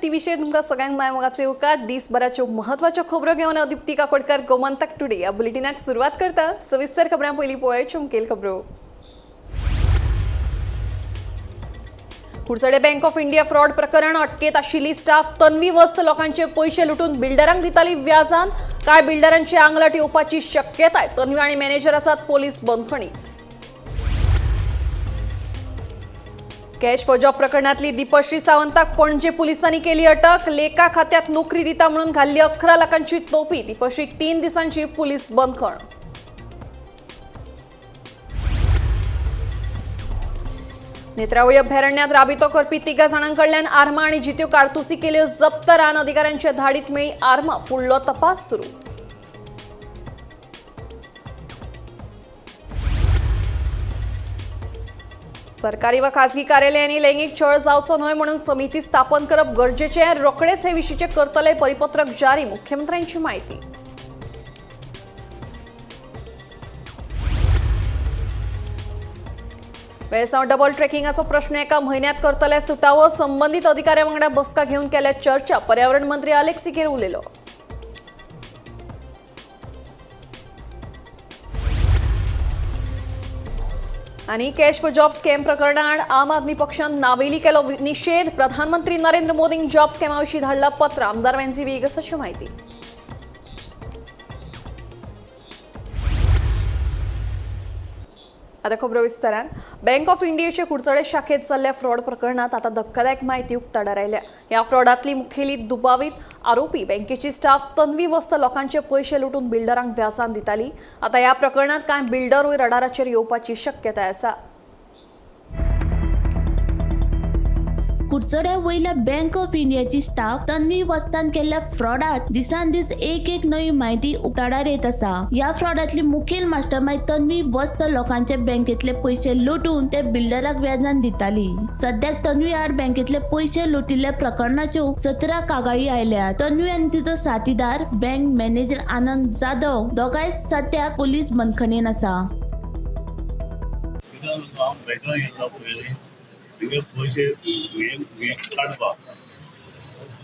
टीव्हीचेर तुमकां सगळ्यांक माय मोगाचे येवकार. दीसभराच्यो महत्वाच्यो खबरो घेवन हांव दीप्ती काकोडकर गोमंतक टुडे ह्या बुलेटिनाक सुरवात करता. सविस्तर खबरां पयलीं पळोवया मुखेल खबरो. कुडचडे बँक ऑफ इंडिया फ्रॉड प्रकरण अटकेत आशिल्ली स्टाफ तन्वी वस्त लोकांचे पयशे लुटून बिल्डरांक दिताली व्याजान. कांय बिल्डरांची आंगलट येवपाची शक्यताय. तन्वी आनी मॅनेजर आसात पोलीस बंदखणीत. कॅश फॉर जॉब प्रकरणातली दीपश्री सावंताक पणजे पोलिसांनी केली अटक. लेखा खात्यात नोकरी दिता म्हणून घाल्ली 11 लाखांची तोपी. दीपश्रीक 3 दिसांची पोलीस बंदखण. नेत्रावळी अभयारण्यात राबितो करपी 3 जाणांकडल्यान आर्मां आनी जित्यो कारतुसी केल्यो जप्त. रान अधिकाऱ्यांच्या धाडीत मेळ्ळी आर्मां. फुडलो तपास सुरू. सरकारी व खासगी कार्यालयांनी लैंगिक छळ जावचो न्हय म्हणून समिती स्थापन करप गरजेचें. रोखडेच हे विशींचें करतले परिपत्रक जारी. मुख्यमंत्र्यांची माहिती. वेळसांव डबल ट्रेकिंगाचो प्रश्न एका म्हयन्यांत करतले सुटावो. संबंदीत अधिकाऱ्यां वांगडा बसका घेवन केल्या चर्चा. पर्यावरण मंत्री आलेक्स सिकेर उलयलो. आनी कॅश फॉर जॉब स्कॅम प्रकरणात आम आदमी पक्षान नावेली केलो निशेध. प्रधानमंत्री नरेंद्र मोदींक जॉब स्कॅमा विशीं धाडला पत्र. आमदार वेन्झी व्हिएगसाची माहिती. आता खबरो विस्तारान. बँक ऑफ इंडियाचे कुडचडे शाखेत जाल्ल्या फ्रॉड प्रकरणात आता धक्कादायक माहिती उक्ताडार आयल्या. ह्या फ्रॉडांतली मुखेली दुबावीत आरोपी बँकेची स्टाफ तन्वी वस्त लोकांचे पयशे लुटून बिल्डरांक व्याजान दिताली. आता ह्या प्रकरणात कांय बिल्डरूय रडाराचेर येवपाची शक्यताय आसा. कुडचड्या वयल्या बँक ऑफ इंडियाची स्टाफ तन्वी वस्तान केल्ल्या फ्रॉडात दिसान दीस एक एक नवी म्हायती उक्ताडार येत आसा. ह्या फ्रॉडांतली मुखेल मास्टरमाइंड तन्वी वस्त लोकांचे बँकेतले पयशे लुटून ते बिल्डराक व्याजान दिताली. सद्याक तन्वी आड बँकेतले पयशे लुटिल्ल्या प्रकरणाच्यो 17 कागाळी आयल्या. तन्वी आनी तिचो साथीदार बँक मॅनेजर आनंद जाधव दोगांय सद्याक पोलीस बंदखणीन आसा. पयशे काडपाक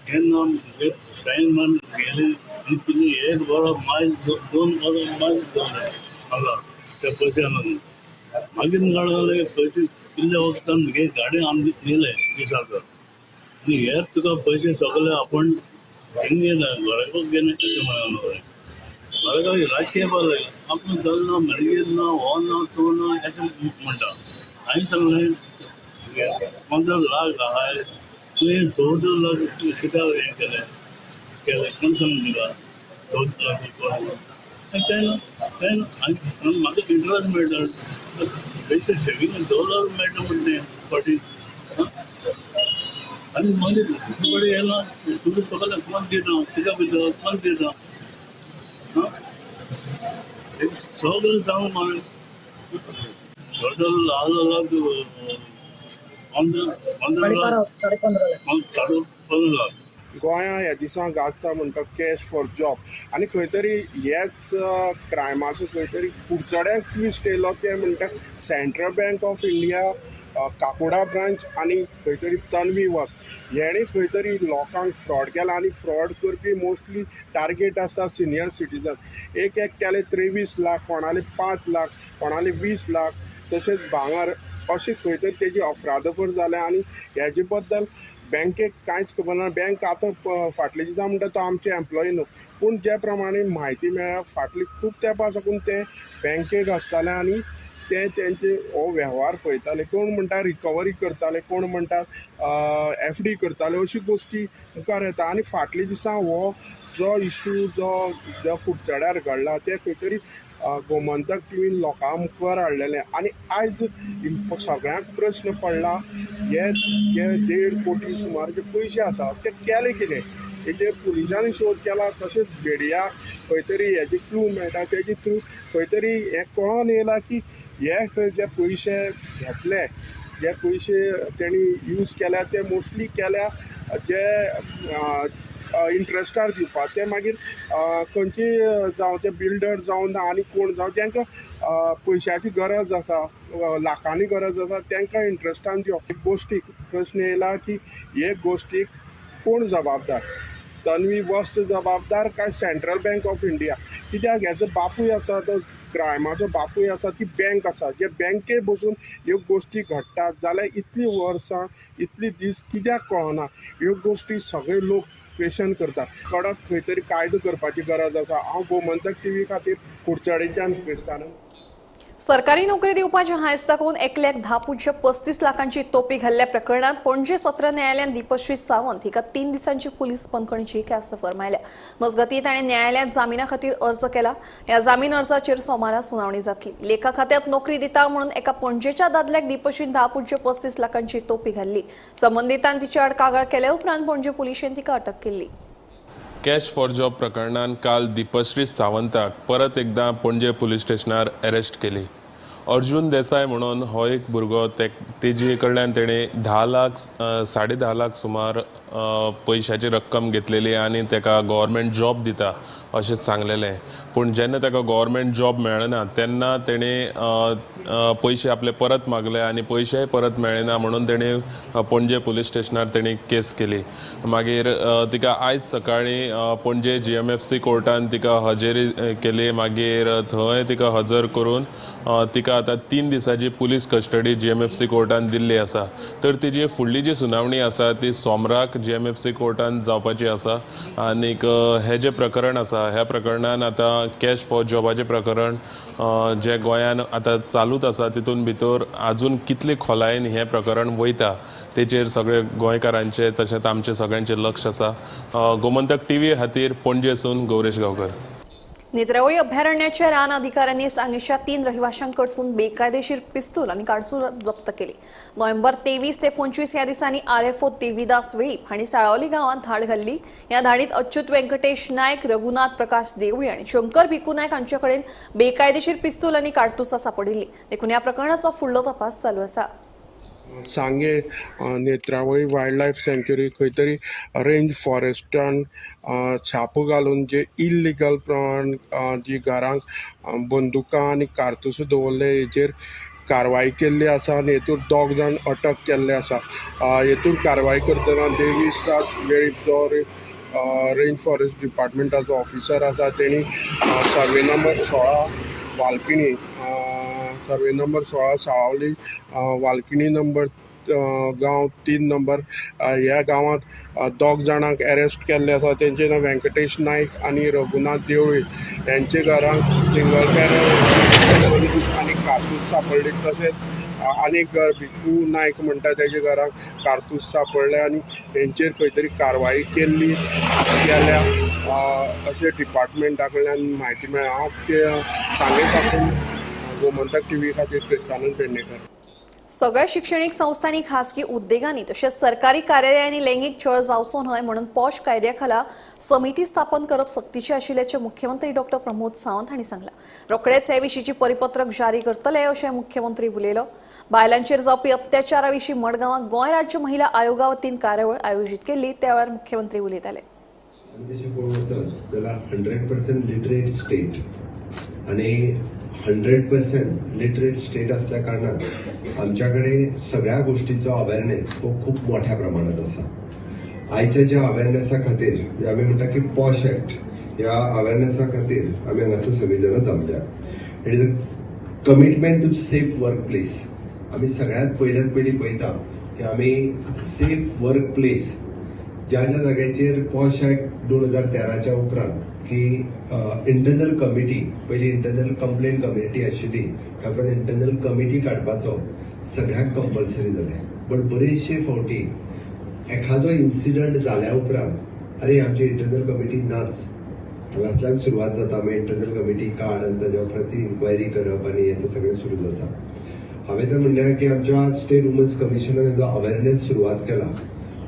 तेन्ना म्हगे सायन मारून गेले आनी तिणें एक बरो मायज 2 वरां मायज दवरलें म्हाका त्या पयशां लागून. मागीर कळ्ळें पयशे कितले वखदान म्हगे गाडी आमी नेले दिसाक आनी हे तुका पयशे सगळे आपूण तेंगे घराक गेले अशें म्हणून घराक रातचें येवपाक लागलें. आपूण चलना मॅनेजर ना हो ना तो ना अशें म्हणटा. हांवें सांगलें 15 लाख आहाय तुवें 14 लाख कित्याक हें केलें केलें कोण सांगूं तुका 14 लाख कोण तें ना तें ना म्हाका इंट्रस्ट मेळटा तेंचे सेवींग डॉलर मेळटा म्हणटा तें फाटीं. आनी मागीर दुसरे कडेन येयला तुका सगळें कोण दिता कित्याक दिता कोण दिता आं सगळें सांगू म्हाका टोटल 8 लाख 15 लाख 15.5 लाख. गोंया ह्या दिसां गाजता म्हणटा कॅश फॉर जॉब आनी खंय तरी हेच क्रायमाचो खंय तरी कुडचड्याक ट्विस्ट येयलो ते म्हणटा Central Bank of India Kakoda branch आनी खंय तरी तन्वी वस हेणे खंय तरी लोकांक फ्रॉड केला. आनी फ्रॉड करपी मोस्टली टार्गेट आसता सिनियर सिटीजन. एक एकट्याले 23 लाख, कोणाले 5 लाख, कोणाले 20 लाख, तशेंच भांगर अशें खंय तरी तेजी अफरादफर जाल्या. आनी हेजे बद्दल बँकेक कांयच खबर ना. बँक आतां फाटल्या दिसा म्हणटा तो आमचे एम्प्लॉई न्हू, पूण जे प्रमाणे म्हायती मेळ्ळ्या फाटली खूब तेंपा साकून ते बँकेक आसताले आनी ते तेंचे हो वेव्हार पळयताले. कोण म्हणटा रिकवरी करताले, कोण म्हणटा एफडी करताले, अशी गोश्टी मुखार येता. आनी फाटल्या दिसा हो जो इशू जो जो कुडचड्यार घडला ते खंय तरी गोमंतक टिवीन लोकां मुखार हाडलेलें. आनी आयज सगळ्यांक प्रस्न पडला हे जे 1.5 कोटी सुमार जे पयशे आसा ते केले कितें हेजेर पुलिसांनी शोध केला. तशेंच मिडिया खंय तरी हेजे क्लू मेळटा तेजे थ्रू खंय तरी हें कळोन येयलां की हे खंय जे पयशे घेतले, जे पयशे तेणी यूज केल्या ते मोस्टली केल्या जे इंट्रस्टार दिवपाक. ते मागीर खंयचे जावं ते बिल्डर जावं ना आनी कोण जावं तांकां पयशाची गरज आसा, लाखांनी गरज आसा, तांकां इंट्रस्टान दिवप. एक गोश्टीक प्रश्न येयला की हे गोश्टीक कोण जबाबदार, तन्वी वस्त जबाबदार काय सेंट्रल बँक ऑफ इंडिया? कित्याक हेजो बापूय आसा तो क्रायमाचो बापूय आसा, ती बँक आसा, जे बँकेर बसून ह्यो गोश्टी घडटात जाल्यार इतलीं वर्सां इतली दीस कित्याक कळना? ह्यो गोश्टी सगळे लोक क्वेशन करता. कडक खंय तरी कायदो करपाची गरज आसा. हांव गोमंतक टीव्ही खातीर कुडचडेच्यान क्रिस्तान. सरकारी नोकरी दिवपाचे हांयस दाखोवन एकल्याक 10.35 लाखांची तोपी घाल्ल्या प्रकरणात पणजे सत्र न्यायालयान दीपश्री सावंत हिका 3 दिसांची पुलीस बंदखणीची ख्यास्त फर्मायल्या. मजगतीं ताणें न्यायालयांत जामिना खातीर अर्ज केला. ह्या जामीन अर्जाचेर सोमारा सुनावणी जातली. लेखा खात्यांत नोकरी दिता म्हणून एका पणजेच्या दादल्याक दीपश्रीन 10.35 लाखांची तोपी घाल्ली. संबंदितान तिचे आड कागाळ केल्या उपरांत पणजे पुलिशेन तिका अटक केल्ली. कॅश फॉर जॉब प्रकरणान काल दीपश्री सावंताक परत एकदां पणजे पुलीस स्टेशनार अरेस्ट केली. अर्जुन देसाय म्हणून हो एक भुरगो तेजे कडल्यान तेणें 10 लाख 10.5 लाख सुमार पयशाची रक्कम घेतलेली आनी तेका गव्हर्मेंट जॉब दिता अशें सांगलेलें. पूण जेन्ना ताका गव्हर्मेंट जॉब मेळना तेन्ना तेणें पयशे आपले परत मागले आनी पयशेय परत मेळ्ळे ना म्हणून तेणें पणजे पुलीस स्टेशनार तेणी केस केली. मागीर तिका आयज सकाळीं पणजे GMFC कोर्टान तिका हजेरी केली. मागीर थंय तिका हजर करून तिका आतां 3 दिसांची पुलीस कस्टडी GMFC कोर्टान दिल्ली आसा. तर तिजी फुडली जी सुनावणी आसा ती सोमराक GMFC कोर्टान जावपाची आसा. आनीक हें जें प्रकरण आसा ह्या प्रकरणान आतां कॅश फॉर जॉबाचें प्रकरण जें गोंयान आतां चालूच आसा तितून भितर आजून कितले खोलायेन हें प्रकरण वयता तेचेर सगळे गोंयकारांचें तशेंच आमचें सगळ्यांचें लक्ष आसा. गोमंतक टीव्ही खातीर पणजेसून गौरेश गांवकर. नेत्रावळी अभयारण्याच्या रान अधिकाऱ्यांनी सांगेच्या 3 रहिवाशांकडसून बेकायदेशीर पिस्तूल आणि काडसूल जप्त केली. नोव्हेंबर 23 ते 25 या दिसांनी RFO Devidas Velip हांणी साळावली गांवांत धाड घाल्ली. ह्या धाडीत अच्युत व्यंकटेश नायक, रघुनाथ प्रकाश देवळी आणि शंकर भिकू नायक हांचे कडेन बेकायदेशीर पिस्तूल आनी काडतुसां सापडिल्ली. देखून ह्या प्रकरणाचो फुडलो तपास चालू आसा. सांगे नेत्रावळी वायल्ड लायफ सँच्युरी खंय तरी रेंज फॉरेस्टान छापो घालून जे इल्लिगल प्रमाण जी घरांक बंदुकां आनी कारतुसां दवरले हेजेर कारवाय केल्ली आसा आनी हेतूर 2 जाण अटक केल्ले आसा. हेतूर कारवाय करतना देवीदास वेळीप जो रेंज फॉरेस्ट डिपार्टमेंटाचो ऑफिसर आसा तेणी survey number 16 Valkini, survey number 16 Salaulim Valkini number गांव 3 नंबर ह्या गांवांत 2 जाणांक अरेस्ट केल्ले आसा. तेंचे नांव व्यंकटेश नायक आनी रघुनाथ देवळी. हेंचे घरांक सिंगल बॅरल आनी कारतूस सापडली. तशेंच आनीक भिकू नायक म्हणटा तेजे घरांक कारतूस सापडले आनी हेंचेर खंय तरी कारवाई केल्ली गेल्या अशें डिपार्टमेंटा कडल्यान म्हायती मेळ्ळ्या. हांव सांगे साकून गोमंतक टीव्ही खातीर क्रिस्तानंद पेडणेकर. सगळ्या शिक्षणीक संस्थांनी, खासगी उद्देगांनी तशेंच सरकारी कार्यालयांनी लैंगिक छळ जावचो न्हय म्हणून पॉश कायद्या खाला समिती स्थापन करप सक्तीचें आशिल्ल्याचें मुख्यमंत्री डॉ प्रमोद सावंत हांणी सांगलां. रोखडेच हे विशींची परिपत्रक जारी करतले अशें मुख्यमंत्री उलयलो. बायलांचेर जावपी अत्याचारा विशीं मडगांवां गोंय राज्य महिला आयोगा वतीन कार्यावळ आयोजीत केल्ली त्या वेळार मुख्यमंत्री उलयताले. तशें पळोवंक वचत जाल्यार 100% लिटरेट स्टेट आनी 100% लिटरेट स्टेट असल्या कारणान आमच्या कडेन सगळ्या गोष्टींचो अवेरनेस हो खूब मोठ्या प्रमाणात आसा. आयच्या ज्या अवेरनेसा खातीर आमी म्हणटा की पॉश एक्ट ह्या अवेरनेसा खातीर आमी हांगासर सगळीं जाणां जमल्या. It is a commitment to safe work place. आमी सगळ्यांत पयल्यात पयलीं पळयता की आमी सेफ वर्क प्लेस ज्या ज्या जाग्याचेर पॉश एक्ट 2013 उपरांत की इंटरनल कमिटी, पयली इंटरनल कंप्लेन कमिटी आशिल्ली, त्या उपरांत इंटरनल कमिटी काडपाचो सगळ्यांक कंपल्सरी जालें. बट बरेचशे फावटी एखादो इन्सिडंट जाल्या उपरांत अरे आमची इंटरनल कमिटी नाच, हांगांतल्यान सुरवात जाता. मागीर इंटरनल कमिटी काड आनी ताज्या उपरांत ती इन्क्वायरी करप आनी हें तें सगळें सुरू जाता. हांवें तर म्हणलें की आमच्या स्टेट वुमन्स कमिशनान हेजो अवेरनेस सुरवात केला.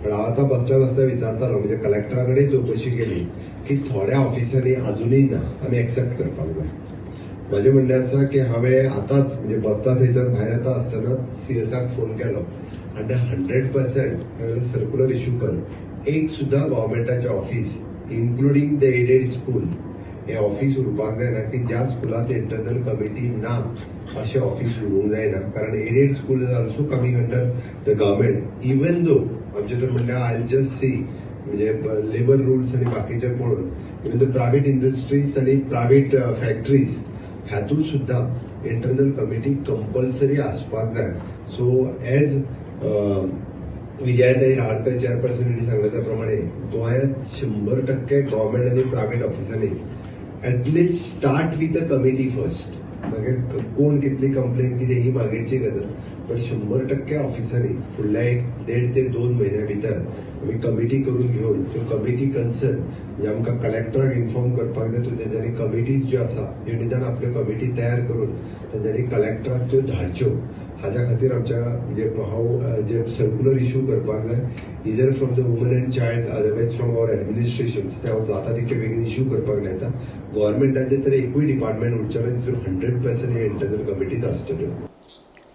पण हांव आतां बसता बसता विचारतालो, म्हणजे कलेक्टरा कडेन चवकशी केली की थोड्या ऑफिसांनी आजुनूय ना, आमी एक्सेप्ट करपाक जाय. म्हाजें म्हणणें आसा की हांवें आतांच म्हणजे बसता थंयच्यान भायर येता आसतना CSAक फोन केलो आनी 100% सर्कुलर इशू कर, एक सुद्दां गव्हर्मेंटाचें office including the aided school हें ऑफीस उरपाक जायना की ज्या स्कुलांत इंटरनल कमिटी ना अशें ऑफीस उरूंक जायना. कारण aided school is also coming under the government. Even though आमचें जर म्हणल्यार I just see म्हणजे लेबर रुल्स आनी बाकीचे पळोवन इवन the private industries आनी प्रायवेट फॅक्टरीज हातूंत सुद्दां इंटरनल कमिटी कंपल्सरी आसपाक जाय. सो एज विजयाताई राहटकर चेअरपर्सन हांणी सांगलें त्या प्रमाणे गोंयांत 100% गव्हर्मेंट आनी प्रायवेट ऑफिसांनी at least start with a committee first. मागीर कोण कितली कंप्लेन कितें ही मागीरची गजाल, पण 100% ऑफिसांनी फुडल्या 1.5 ते 2 म्हयन्या भितर आमी कमिटी करून घेवन त्यो कमिटी कन्सर्न म्हणजे आमकां कलेक्टराक इन्फॉर्म करपाक जाय. त्यो तेंच्यांनी कमिटीज ज्यो आसा त्यो निदान आपल्यो कमिटी तयार करून तेंच्यांनी कलेक्टराक त्यो धाडच्यो. हाज्या खातीर आमच्या म्हणजे हांव जे सर्कुलर इशू करपाक जाय either from the woman and child otherwise from our administration, ते हांव जाता तितके बेगीन इशू करपाक लायता. गव्हर्मेंटाचे तर एकूय डिपार्टमेंट उरचें ना, तितून 100% हे इंटरनल कमिटीज आसतल्यो.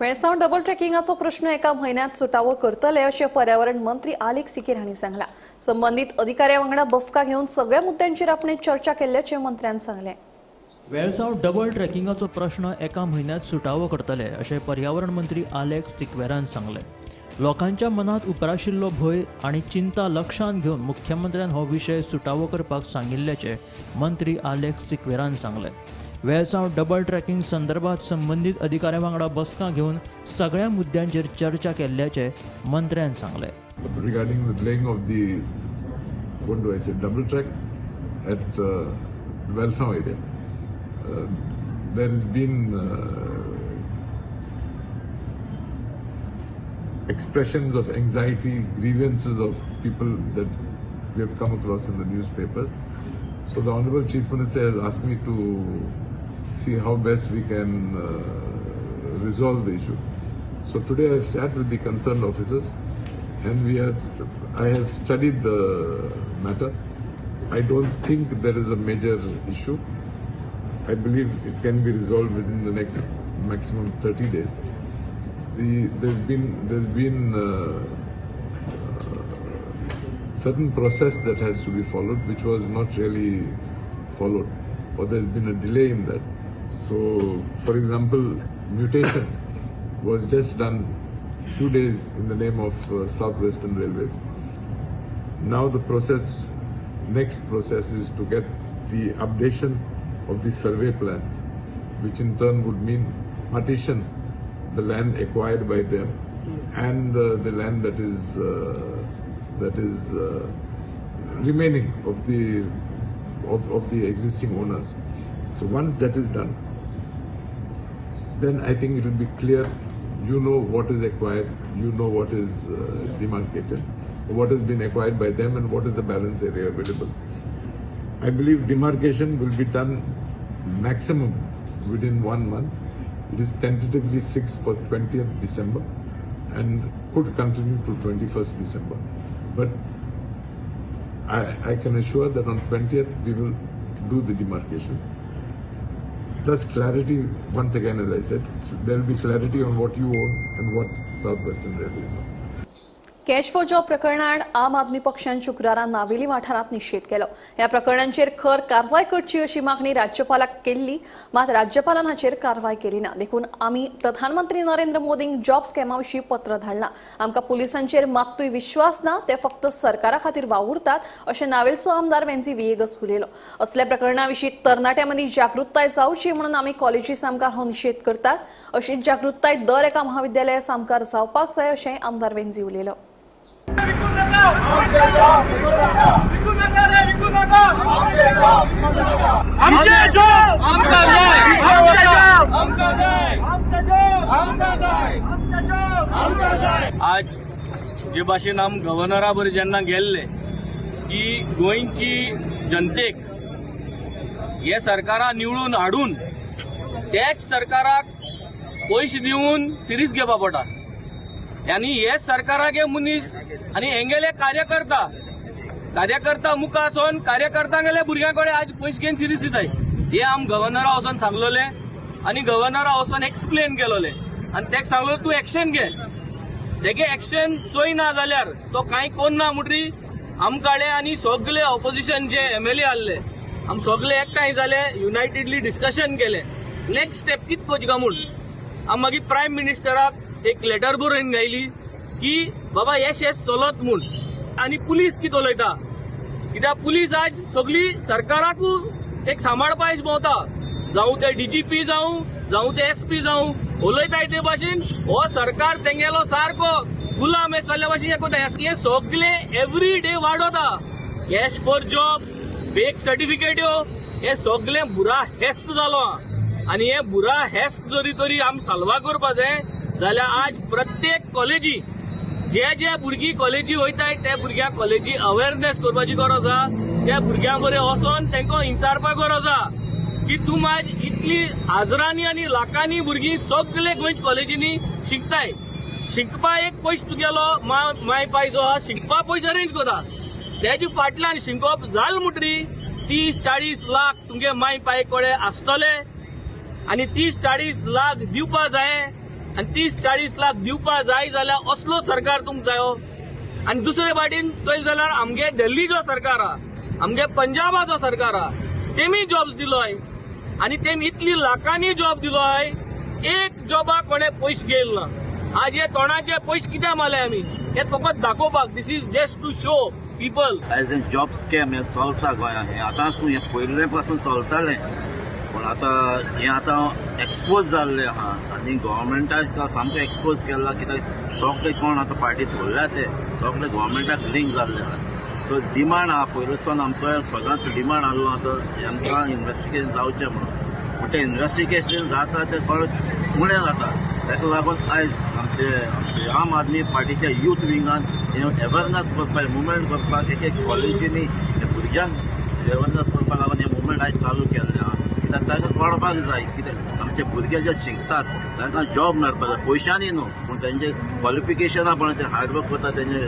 वेळसांव डबल ट्रॅकिंगाचो प्रश्न एका म्हयन्यांत सुटावो करतले अशें पर्यावरण मंत्री आलेक्स सिकेर हांणी सांगलां. संबंदीत अधिकाऱ्यां वांगडा बसका घेवन सगळ्या मुद्द्यांचेर आपणे चर्चा केल्ल्याचें मंत्र्यान सांगलें. वेळसांव डबल ट्रॅकिंगाचो प्रश्न एका म्हयन्यांत सुटावो करतले अशें पर्यावरण मंत्री आलेक्स सिक्वेरान सांगलें. लोकांच्या मनांत उप्राशिल्लो भंय आनी चिंता लक्षांत घेवन मुख्यमंत्र्यान हो विशय सुटावो करपाक सांगिल्ल्याचें मंत्री आलेक्स सिक्वेरान सांगलें. वेळसांव डबल ट्रॅकिंग संदर्भात संबंदीत अधिकाऱ्यां वांगडा बसका घेवन सगळ्या मुद्द्यांचेर चर्चा केल्ल्याचें मंत्र्यान सांगलें. Regarding the laying of the, what do I say, double track at the Velsao area, there has been expressions of anxiety, grievances of people that we have come across in the newspapers. So the Honorable Chief Minister has asked me to see how best we can resolve the issue. So today I have sat with the concerned officers and I have studied the matter. I don't think there is a major issue. I believe it can be resolved within the next maximum 30 days. There's been certain process that has to be followed, which was not really followed, or there's been a delay in that. So, for example, mutation was just done few days in the name of South Western Railways. Now the process, next process is to get the updation of the survey plans, which in turn would mean partition the land acquired by them and the land that is remaining of the existing owners. So once that is done, then I think it will be clear. You know what is acquired, you know what is demarcated, what has been acquired by them, and what is the balance area available. I believe demarcation will be done maximum within 1 month. It is tentatively fixed for 20th December and could continue to 21st December. But I can assure that on 20th we will do the demarcation. Thus clarity, once again as I said, there will be clarity on what you own and what South Western Railways own. Cash for job प्रकरणात आम आदमी पक्षान शुक्रारा नावेली वाठारांत निशेध केलो. ह्या प्रकरणांचेर खर कारवाय करची अशी मागणी राज्यपालाक केल्ली, मात राज्यपालान हाचेर कारवाय केली ना. देखून आमी प्रधानमंत्री नरेंद्र मोदींक जॉब स्कॅमा विशीं पत्र धाडलां. आमकां पुलिसांचेर मात्तूय विश्वास ना, ते फक्त सरकारा खातीर वावुरतात अशें नावेलचो आमदार वेन्झी व्हिएगस उलयलो. असल्या प्रकरणा विशीं तरणाट्यां मदीं जागृताय जावची म्हणून आमी कॉलेजी सामकार हो निशेध करतात. अशीच जागृताय दर एका महाविद्यालया सामकार जावपाक जाय अशें आमदार वेन्झी उलयलो. आज जे भाशेन आम गव्हर्नरा बरोबर जेन्ना गेल्ले की गोंयची जनतेक हे सरकारा निवडून हाडून त्याच सरकाराक पयशे दिवन सिरीज घेवपा पडटा आनी हे सरकाराक हे मनीस आनी हेंगेले कार्यकर्ता कार्यकर्ता मुखार वचोन कार्यकर्त्यांगेले भुरग्यां कडेन आज पयशे घेवन सिरीज दिताय. हे आम गव्हर्नरा वचोन सांगलोले आनी गव्हर्नरा वचोन एक्सप्लेन केलोले आनी तेका सांगलो तूं एक्शन घे. तेगे एक्शन चोयना जाल्यार तो कांय कोन्ना म्हणटरी आमकां आनी सगळे ऑपोजिशन जे एमएलए आहले आम सगळे एकठांय जाले, युनायटेडली डिस्कशन केलें नेक्स्ट स्टेप कितें करची काय म्हूण. आम मागीर प्रायम मिनिस्टराक एक लेटर बरोवन घायली की बाबा हे शेस चलत म्हूण. आनी पुलीस कितें उलयता. कित्याक पुलीस आज सगळी सरकाराकू एक सांबाळपा भोंवता, जावं ते डीजीपी जावं, जावं ते एसपी जावं, उलयताय ते भाशेन हो सरकार तेंगेलो सारको गुलाम हे जाल्ल्या भाशेन हे कोता. हे सगळे एवरी डे वाडोता. कॅश फॉर जॉब, फेक सर्टिफिकेट्यो, हे सगळे बुरा हेस्त जालो. आनी हे बुरा हेस्त जरी तरी आमी साल्वा करपा जाय जाल्यार आज प्रत्येक कॉलेजी जे जे भुरगीं कॉलेजी वयताय त्या भुरग्यांक कॉलेजी अवेरनेस करपाची गरज आसा. त्या भुरग्यां बरें वचोन तांकां विचारपाक गरज आसा की तूं आज इतली हजरांनी आनी लाखांनी भुरगीं सगळे गोंयच्या कॉलेजींनी शिकताय. शिकपा एक पयस तुगेलो माय पाय जो आसा शिकपा पयस अरेंज करता, तेजे फाटल्यान शिकोवप जाल म्हणटरी 30-40 लाख तुमगे माय पाय कडेन आसतले आनी 30-40 लाख दिवपा जाय. आनी 30-40 लाख दिवपा जाय जाल्यार असलो सरकार तुमकां जायो. आनी दुसरे वाटेन चोयले जाल्यार आमगे दिल्ली जो सरकार आहा, आमगे पंजाबाचो सरकार आहा, तेमी जॉब्स दिलोय आनी तेमी इतली लाखांनी जॉब दिलोय, एक जॉबाक कोणें पयशे घेयल ना. आज हे तोंडाचे पयशे कित्याक मारले आमी, हे फकत दाखोवपाक, this is just to show people. आयज हें जॉब स्कॅम हें चलता गोंयांत, हें आतांच न्हू, हें पयले पासून चलतालें, पूण आतां हें आतां एक्सपोज जाल्लें आहा आनी गव्हर्मेंटाक सामकें एक्सपोज केलां. कित्याक सगळे कोण आतां फाटीं धरल्या ते सगळे गव्हर्मेंटाक लिंक जाल्ले आहा. सो डिमांड आहा पयलींच्यान आमचो सगळ्यांत डिमांड आहलो आतां हेंकां इन्वेस्टिगेशन जावचें म्हणून, पूण तें इन्वेस्टिगेशन जाता तें थोडें उणें जाता. ताका लागून आयज आमचे आमचे आम आदमी पार्टीच्या यूथ विंगान हें अवेरनेस करपाक, मुवमेंट करपाक, एक एक कॉलेजींनी भुरग्यांक अवेरनेस करपाक लागून हें मुवमेंट आयज चालू केल्लें आहा. कित्याक तांकां कळपाक जाय कित्याक आमचे भुरगे जे शिकतात तांकां जॉब मेळपाक जाय, पयशांनी न्हू, पूण तेंचे क्वॉलिफिकेशना पण ते हार्डवर्क करता, तेंचे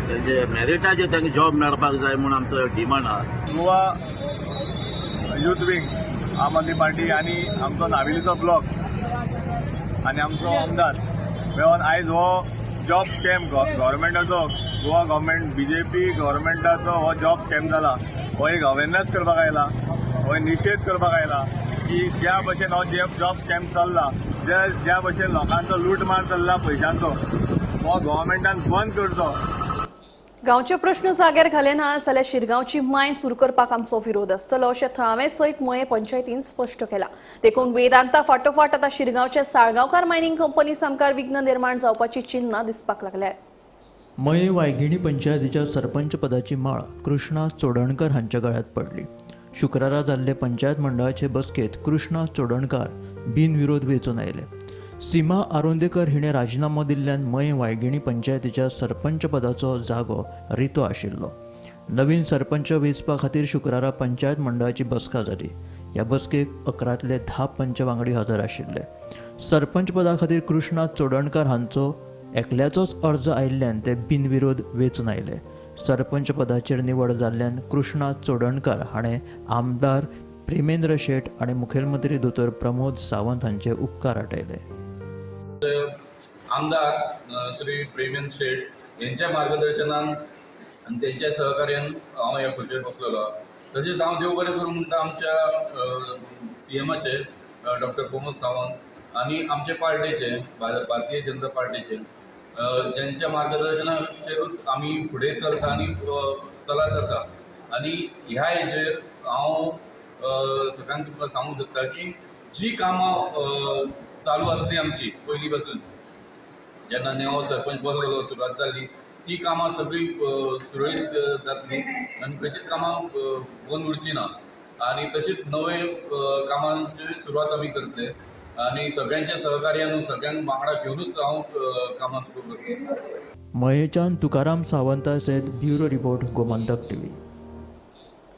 तेंचे मेरिटाचेर तांकां जॉब मेळपाक जाय म्हूण आमचो डिमांड आहा. Goa youth wing Aam Aadmi party आनी आमचो नावेलीचो ब्लॉक आनी आमचो आमदार मेळोन आयज हो जॉब स्कॅम गव्हर्मेंटाचो, गोवा गव्हर्मेंट बीजेपी गव्हर्मेंटाचो हो जॉब स्कॅम जाला, हो एक अवेरनेस करपाक आयला, हो निशेध करपाक आयला की ज्या भशेन हो जॉब स्कॅम चल्ला, ज्या भशेन लोकांचो लूटमार चल्ला पयशांचो, हो गव्हर्मेंटान बंद करचो. गांवचे प्रश्न जाग्यार घाले ना जाल्यार शिरगांवची माय सुरू करपाक आमचो विरोध आसतलो अशें थळावे सयत मये पंचायतीन स्पश्ट केलां. देखून वेदांता फाटोफाट आतां शिरगांवच्या साळगांवकार मायनिंग कंपनी सामकार विघ्न निर्माण जावपाची चिन्हां दिसपाक लागल्या. मये वायगिणी पंचायतीच्या सरपंच पदाची माळ कृष्णा चोडणकर हांच्या गळ्यांत पडली. शुक्रारा जाल्ले पंचायत मंडळाचे बसकेत कृष्णा चोडणकार बिनविरोध वेंचून आयले. सीमा आरोंदेकर हिणें राजिनामो दिल्ल्यान मये वायगिणी पंचायतीच्या सरपंच पदाचो जागो रितो आशिल्लो. नवीन सरपंच वेंचपा खातीर शुक्रारा पंचायत मंडळाची बसका जाली. ह्या बसकेक 11तले 10 पंच वांगडी हजर आशिल्ले. सरपंच पदा खातीर कृष्णा चोडणकार हांचो एकल्याचोच अर्ज आयिल्ल्यान ते बिनविरोध वेंचून आयले. सरपंच पदाचेर निवड जाल्ल्यान कृष्णा चोडणकार हाणें आमदार प्रेमेंद्र शेट आनी मुखेलमंत्री दोतोर प्रमोद सावंत हांचे उपकार आटयले. आमदार श्री प्रेमेंद्र शेट यांच्या मार्गदर्शनान आनी तेंच्या सहकार्यान हांव ह्या खुर्चेर बसलेलो. तशेंच हांव देव बरें करूं म्हणटा आमच्या सीएमाचे डॉक्टर प्रमोद सावंत आनी आमचे पार्टेचे भारतीय जनता पार्टीचे ज्यांच्या मार्गदर्शनाचेरूच आमी फुडें चलता आनी चलत आसा. आनी ह्या हेजेर हांव सगळ्यांक तुमकां सांगूंक सोदता की जी कामां चालू आसली आमची पयलीं पासून, जेन्ना नवो सरपंच बसलो सुरवात जाली, ती कामां सगळीं सुरळीत जातली आनी खंयचीच कामां बंद उरची ना. आनी तशीच नवे कामांची सुरवात आमी करतले आनी सगळ्यांच्या सहकार्यान सगळ्यांक वांगडा घेवनूच हांव कामां सुरू करतलो. मयेच्यान तुकाराम सावंता सयत ब्युरो रिपोर्ट, गोमंतक टीव्ही.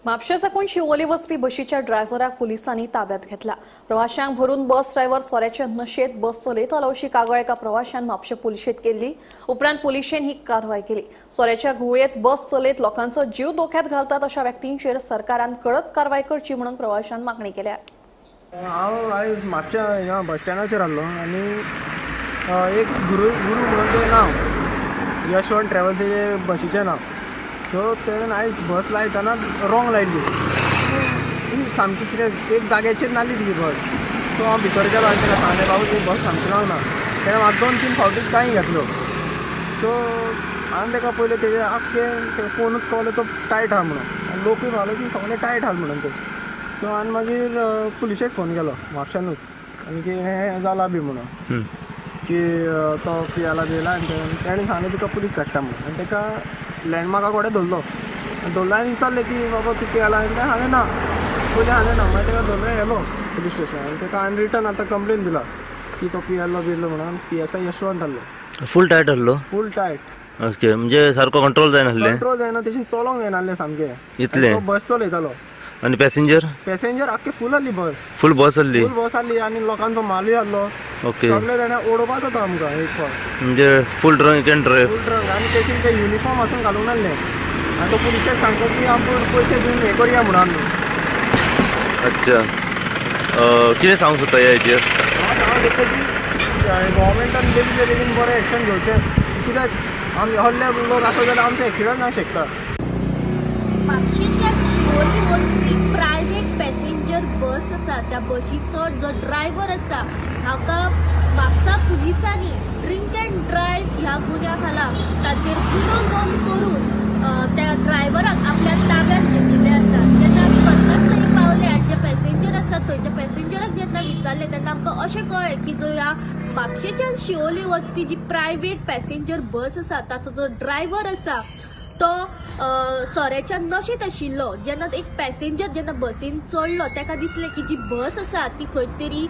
म्हापशें साकून शिवोली वचपी बशीच्या ड्रायव्हराक पुलिसांनी ताब्यात घेतला. प्रवाशांक भरून बस ड्रायव्हर सोऱ्याचे नशेंत बस चलयतालो अशी कागाळ एका प्रवाशान म्हापशें पुलिशेंत केल्ली. उपरांत पुलिशेन ही कारवाय केली. सोऱ्याच्या घुंवळेंत बस चलयत लोकांचो जीव धोक्यात घालतात अशा व्यक्तींचेर सरकारान कडक कारवाय करची म्हणून प्रवाशान मागणी केल्या. हांव आयज म्हापशा हिंगा बस स्टँडाचेर आहलो आनी एक गुरू गुरू म्हणून तें नांव यशवंत ट्रॅवल्साचें बशीचें नांव. सो तेणें आयज बस लायतना रोंग लायली, सामकी कितें एक जाग्याचेर नासली तुजी बस. सो हांव भितर गेलो आनी ताका सांगलें, बाबू तुजी बस सामकी रावना. तेणें म्हाका 2-3 फावटी कांय घेतलो. सो हांवें ताका पयलें तेजें आख्खें तेका पळोवनूच कळ्ळें तो टायट आहा म्हणून आनी लोकूय म्हणलो की सगळे टायट आहा म्हणून ते. सो आनी मागीर पुलिशेक फोन केलो म्हापशानूच आनी की हें जालां बी म्हणून की तो पियाला बियला आनी तेणें सांगलें तुका पुलीस धाडटा म्हणून. आनी ताका लँडमार्का कडेन धरलो आनी धरलो आनी विचारलें की बाबा तूं पियाला आनी तेणें सांगलें ना पयलीं सांगलें ना. मागीर ताका धरून व्हेलो पुलीस स्टेशनार आनी ताका हांवें रिटर्न आतां कंप्लेन दिला की तो पियेल्लो बियेल्लो म्हणून. पी एस I Yashwant आहलो. फूल टायट आहलो? फूल टायट. ओके, म्हणजे सारको कंट्रोल जायना आसलें? कंट्रोल जायना, तेशी चलोंक जायना आहलें सामकें. इतलें? तो बस चलयतालो. आनी पॅसेंजर? पॅसेंजर आख्खे फूल आहली बस. फूल बस आहली? फूल बस आहली आनी लोकांचो मालूय आहलो. सगळे जाणा ओडोवपाक जाता आमकां एक फावट. म्हणजे full drunk and drive? Full drunk आनी तेशीन ते युनिफॉर्म आसून घालूंक नासलें आनी तो पुलिशेक सांगता की आपूण पयशे दिवन हें करया म्हणून आमी. अच्छा, कितें सांगूंक सोदता ह्या हेचेर? हांव सांगूंक सोदता की गव्हर्मेंटान बेगीन बेगीन बरें एक्शन घेवचें, कित्याक आमी आहले लोक आसत जाल्यार आमचें एक्सिडंट जावंक शकता. म्हापशेंच्या शिवोली वचपी प्रायव्हेट पॅसेंजर बस आसा त्या बशीचो जो ड्रायव्हर आसा हाका म्हापसा पुलिसांनी ड्रिंक अँड ड्रायव्ह ह्या गुन्या खाला ताचेर गुन्यांव नोंद करून त्या ड्रायव्हराक आपल्या ताब्यात घेतिल्लें आसा. जेन्ना आमी घटनास्थळी पावले आनी जे पॅसेंजर आसा थंयच्या पॅसेंजराक जेन्ना विचारलें तेन्ना आमकां अशें कळ्ळें की जो ह्या म्हापशेच्यान शिवोली वचपी जी प्रायव्हेट पॅसेंजर बस आसा ताचो जो ड्रायव्हर आसा तो सोऱ्याच्या नशेंत आशिल्लो. जेन्ना एक पॅसेंजर जेन्ना बसीन चडलो ताका दिसलें की जी बस आसा ती खंय तरी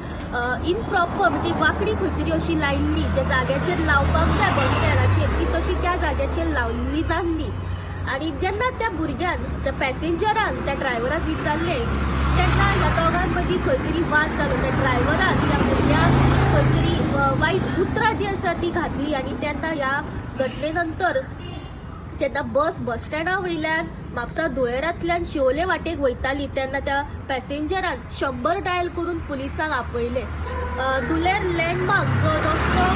इनप्रॉपर, म्हणजे वांकडी खंय तरी अशी लायिल्ली, ज्या जाग्याचेर लावपाक जाय बस स्टँडाचेर ती तशी त्या जाग्याचेर लावल्ली नासली. आनी जेन्ना त्या भुरग्यान त्या पॅसेंजरान त्या ड्रायव्हराक विचारलें तेन्ना ह्या दोगां मदीं खंय तरी वाद जालो. त्या ड्रायव्हरान त्या भुरग्याक खंय तरी वायट उतरां जीं आसा ती घातली आनी तेन्ना ह्या घटने नंतर जेन्ना बस बस स्टँडा वयल्यान म्हापसा धुळेरांतल्यान शिवोले वाटेक वयताली तेन्ना त्या पॅसेंजरान 100 डायल करून पुलिसांक आपयले. धुळेर लँडमार्क जो रस्तो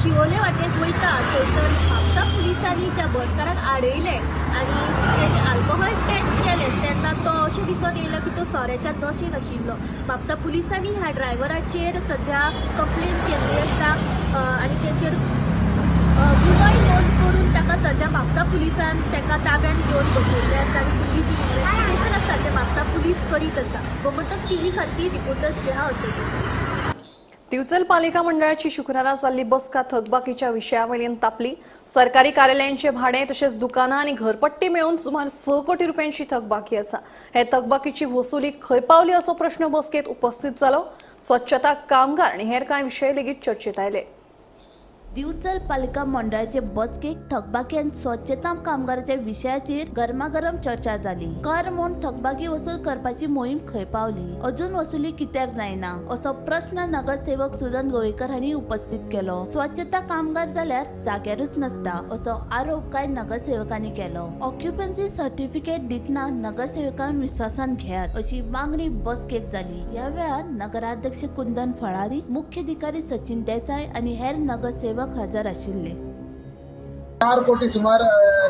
शिवोले वाटेक वयता थंयसर म्हापसा पुलिसांनी त्या बसकाराक आडयले आनी तेजे आल्कोहोल टेस्ट केले तेन्ना तो अशें दिसून येयलें की तो सोऱ्याच्या नशेन आशिल्लो. म्हापसा पुलिसांनी ह्या ड्रायव्हराचेर सद्या कंप्लेन केल्ली आसा आनी तेचेर गुन्यांव नोंद करून ताका सद्या म्हापसा पुलिसान ताका ताब्यात घेवन बसयल्लें आसा आनी फुडली जी इन्वेस्टिगेशन आसा तें म्हापसा पुलीस करीत आसा. गोमंतक टीव्ही खातीर रिपोर्टर स्नेहा असोटी. दिवचल पालिका मंडळाची शुक्रारा जाल्ली बसका थकबाकीच्या विशयावयल्यान तापली. सरकारी कार्यालयांचे भाडें तशेंच दुकानां आनी घरपट्टी मेळून सुमार 6 कोटी रुपयांची थकबाकी आसा. हे थकबाकीची वसुली खंय पावली असो प्रश्न बसकेत उपस्थित जालो. स्वच्छता कामगार आनी हेर कांय विशय लेगीत चर्चेत आयले. दिवचल पालिका मंडळाचे बसकेक थकबाकी आनी स्वच्छता कामगाराच्या विशयाचेर गरमागरम चर्चा जाली. कर म्हूण थकबाकी वसूल करपाची मोहीम खंय पावली, अजून वसुली कित्याक जायना असो प्रस्न नगरसेवक सुजन गोवेकर हांणी उपस्थित केलो. स्वच्छता कामगार जाल्यार जाग्यारूच नासता असो आरोप कांय नगरसेवकांनी केलो. ऑक्युपन्सी सर्टिफिकेट दितना नगरसेवकांक विस्वासान घेयात अशी मागणी बसकेक जाली. ह्या वेळार नगराध्यक्ष कुंदन फळारी, मुख्याधिकारी सचिन देसाय आनी हेर नगरसेवक हजर आशिल्ले. 4 कोटी सुमार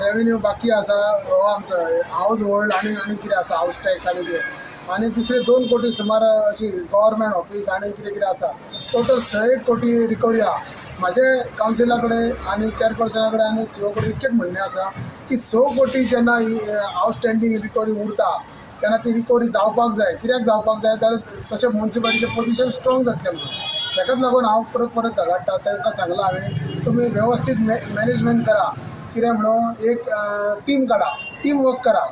रेवेन्यू बाकी आसा हो आमचो हावज होल्ड आनी आनी कितें आसा हावज टॅक्स आनी कितें, आनी दुसरे 2 कोटी सुमार अशी गव्हर्मेंट ऑफीस आनी कितें कितें आसा. टोटल 6 कोटी रिकवरी आहा. म्हाजे कावन्सिला कडेन आनी चेअरपर्सना कडेन आनी सीओ कडेन इतकेंच म्हणणें आसा की 6 कोटी जेन्ना आवटस्टँडींग रिकवरी उरता तेन्ना ती रिकवरी जावपाक जाय. कित्याक जावपाक जाय जाल्यार तशें म्युनिसिपालिटीचें पोजिशन स्ट्रॉंग जातलें म्हणून. ताकाच लागून हांव परत परत झगडटा. तांकां सांगलां हांवें तुमी वेवस्थीत मॅनेजमेंट करा. कितें म्हणून एक टीम काडा, टीम वर्क करा.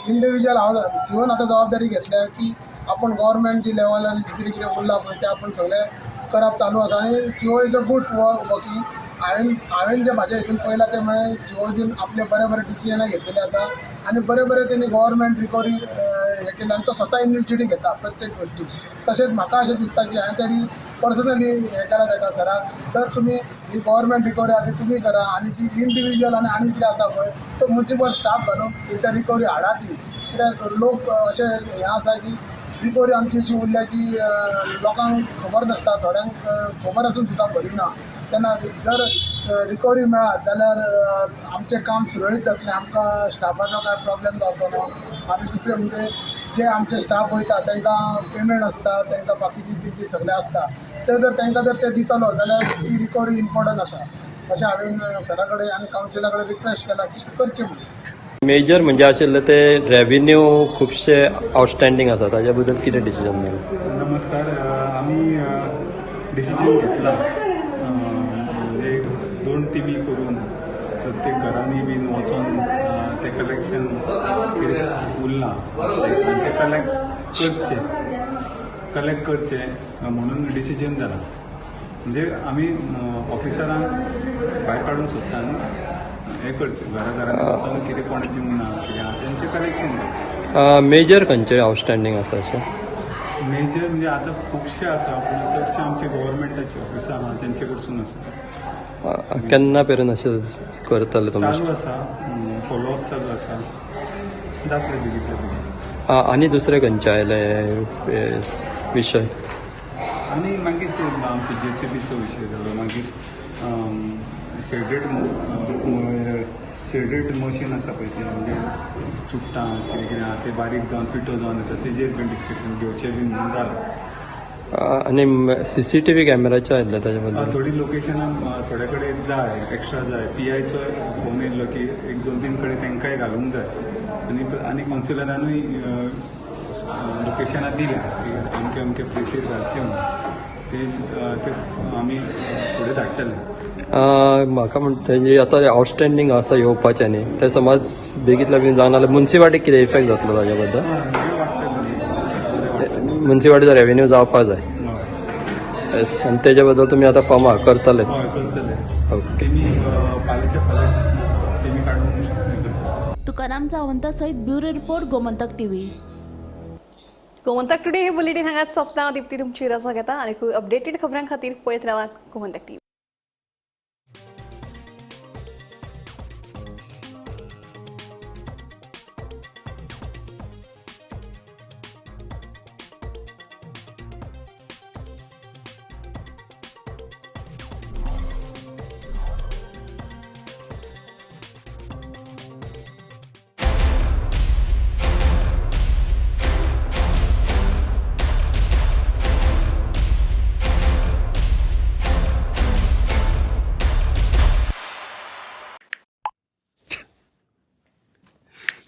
इंडिविज्युअल हांव सीओन आतां जबाबदारी घेतल्या की आपूण गव्हर्मेंट जी लेवलार कितें कितें उरलां पळय तें आपूण सगळें करप चालू आसा आनी CO is a good working. हांवें जें म्हाज्या हितून पळयलां तें म्हळ्यार सीओजीन आपले बरे बरे डिसिजनां घेतलेले आसा आनी बरे बरे तेणी गव्हर्मेंट रिकवरी हें केलें आनी तो स्वता इनिशिएटीव घेता प्रत्येक गोश्टी. तशेंच म्हाका अशें दिसता की हांवें तरी पर्सनली हें केलां ताका सराक, सर तुमी ही गव्हर्मेंट रिकवरी आसा ती तुमी करा आनी जी इंडिविज्युअल आनी आनी कितें आसा पळय तो म्युनिसिपल स्टाफ घालून एकदां रिकवरी हाडा ती. कित्याक लोक अशें हें आसा की रिकवरी आमची अशी उरल्या की लोकांक खबर नासता, थोड्यांक खबर आसून सुद्दां भरिना. तेन्ना जर रिकवरी मेळत जाल्यार आमचें काम सुरळीत जातलें, आमकां स्टाफाचो कांय प्रॉब्लेम जावचो ना. आनी दुसरें म्हणजे जे आमचे स्टाफ वयता तांकां पेमेंट आसता, तांकां बाकीची तेंची सगळें आसता, ते जर तांकां जर ते दितलो जाल्यार ती रिकवरी इम्पॉर्टंट आसा. अशें हांवें सरा कडेन आनी कावन्सिला कडेन रिक्वेस्ट केला की करचें म्हणून. मेजर म्हणजे आशिल्ले ते रेव्हेन्यू खुबशे आउटस्टँडींग आसा, ताच्या बद्दल कितें डिसिजन मेळ्ळें? नमस्कार. आमी डिसिजन घेतला, म्हणजे 2 टिमी करून प्रत्येक घरांनी बीन वचोन ते कलेक्शन कितें उरलां ते कलेक्ट करचें म्हणून डिसिजन जाला. म्हणजे आमी ऑफिसरांक भायर काडूंक सोदता न्हू, हें करचें, घरा घरांनी वचोन कितें कोणें दिवंक ना कितें आहा तेंचें कलेक्शन करचें. मेजर खंयचे आउटस्टँडींग आसा अशें? मेजर म्हणजे आतां खुबशे आसा, पूण चडशे आमचे गव्हर्मेंटाचे ऑफिसां आहा तेंचे कडसून आसा. केन्ना मेरेन अशें करतले तुमी? चालू आसा, फॉलोअप चालू आसा, जातले बेगीतल्या बेगीन. आनी दुसरे खंयचे आयले विशय? आनी मागीर ते आमचे जेसीबीचो विशय जालो, मागीर शेड्रेड मशीन आसा पळय तें, म्हणजे चुट्टां कितें कितें आहा तें बारीक जावन पिठो जावन येता, तेजेर बीन डिस्कशन घेवचें बी म्हणून जालां. आनी सीसीटीव्ही कॅमेराचे आयिल्ले ताजे बद्दल? थोडी लोकेशनां थोडे कडेन जाय, एक्स्ट्रा जाय. पीआयचो फोन येयल्लो की 1-2-3 कडेन तांकांय घालूंक जाय आनी आनी कावन्सिलरानूय लोकेशनां दिल्या की अमके अमके प्लेसीर घालचे म्हणून, ते आमी फुडें धाडटले. म्हाका म्हणटा तेजी आतां आउटस्टँडींग आसा येवपाचें न्ही, तें समज बेगीतल्या बेगीन जावना जाल्यार मुन्सिपालिटीक कितें इफेक्ट जातलो ताजे बद्दल? मुन्सिपालिटीचो रेवेन्यू जावपा जाय. येस, आनी तेजे बद्दल तुमी आतां फॉर्मा करतलेच? ओके. तुकाराम सावंता सयत bureau report, Gomantak TV. Gomantak today हे बुलेटीन हांगाच सोंपता. दीप्ती तुमची रजा घेता आनी अपडेटेड खबरां खातीर पळयत रावात गोमंतक टीव्ही.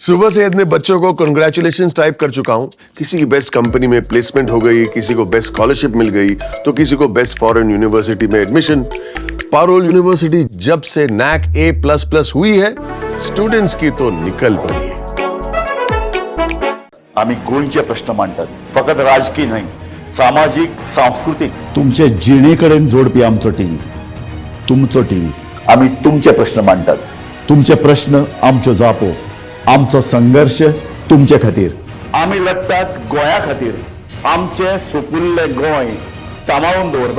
सुबह से इतने बच्चों को कंग्रेचुलेशंस टाइप कर चुका हूं। किसी की बेस्ट कंपनी में प्लेसमेंट हो गई, किसी को बेस्ट स्कॉलरशिप मिल गई, तो किसी को बेस्ट फॉरेन यूनिवर्सिटी में एडमिशन। पारोल यूनिवर्सिटी जब से नैक A++ हुई है, स्टूडेंट्स की तो निकल पड़ी है। आम्ही गोंयचे प्रश्न मांडटात, फकत राजकीय न्हय, सामाजीक, सांस्कृतीक, तुमचे जिणे कडेन जोडपी आमचो टीव्ही, तुमचो टीव्ही। आम्ही तुमचे प्रश्न मांडटात, तुमचे प्रश्न आमच्यो जापो, आमचो संघर्ष तुमचे खातीर। आमी लढतात गोंया खातीर, आमचे सुपुल्ले गोंय सांबाळून दवरपा।